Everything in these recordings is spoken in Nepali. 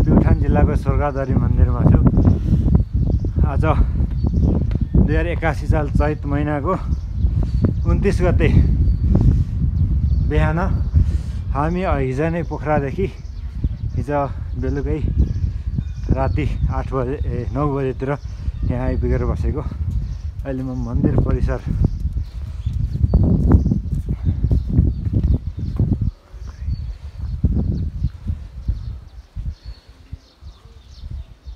प्युठान जिल्लाको स्वर्गद्वारी मन्दिरमा छु। आज 2081 साल चैत महिनाको 29 गते बिहान हामी हिजो नै पोखरादेखि हिजो बेलुकै राति 9 बजेतिर यहाँ आइपुगेर बसेको। अहिले म मन्दिर परिसर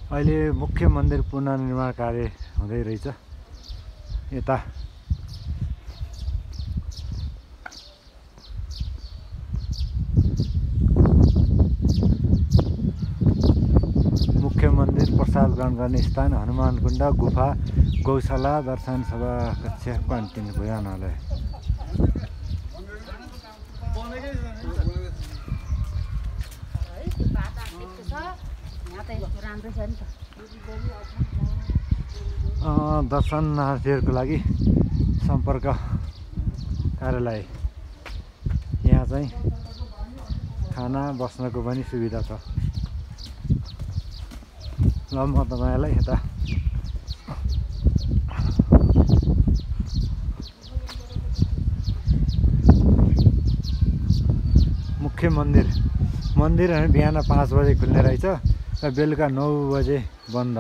अहिले मुख्य मन्दिर पुनर्निर्माण कार्य हुँदै रहेछ। यता मुख्य मन्दिर, प्रसाद ग्रहण गर्ने स्थान, हनुमान कुण्ड, गुफा, गौशाला, दर्शन सभा कक्ष, क्यान्टिन, भोजनालय। दर्शनार्थीहरूको लागि सम्पर्क कार्यालय। यहाँ चाहिँ खाना बस्नको पनि सुविधा छ। ल म तपाईँलाई यता मुख्य मन्दिर बिहान 5 बजे खुल्ने रहेछ र बेलुका 9 बजे बन्द।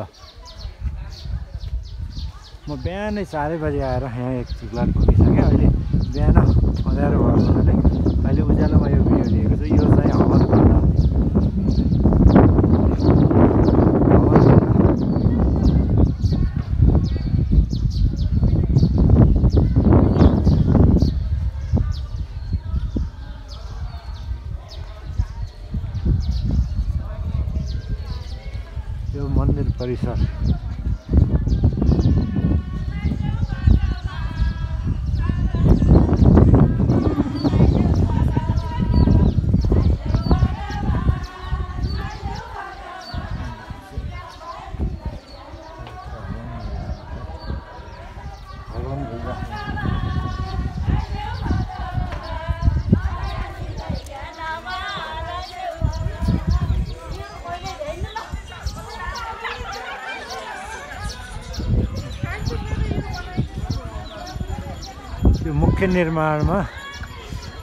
म बिहानै 4 बजे आएर यहाँ एक चिक्लाट घुमिसकेँ। अहिले बिहान अँध्यारो भएको हुनाले अहिले उज्यालोमा यो भिडियो लिएको छु। यो चाहिँ हवन कुण्ड। यो मन्दिर परिसर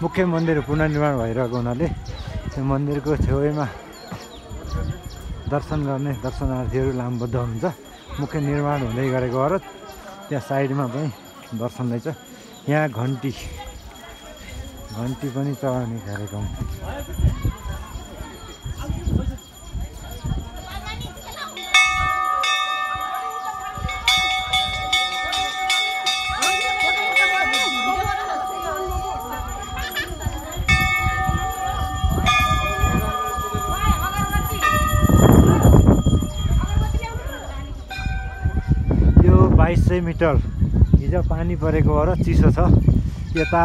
मुख्य मन्दिर पुनर्निर्माण भइरहेको हुनाले त्यो मन्दिरको छेउमा दर्शन गर्ने दर्शनार्थीहरू लामबद्ध हुन्छ। मुख्य निर्माण हुँदै गरेको हो र त्यहाँ साइडमा पनि दर्शन रहेछ। यहाँ घन्टी पनि चढाउने कार्यक्रम। यो 2200 मिटर हिजो पानी परेको हो र चिसो छ। यता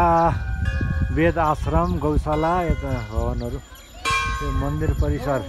वेद आश्रम, गौशाला, यता भवनहरू, यो मन्दिर परिसर।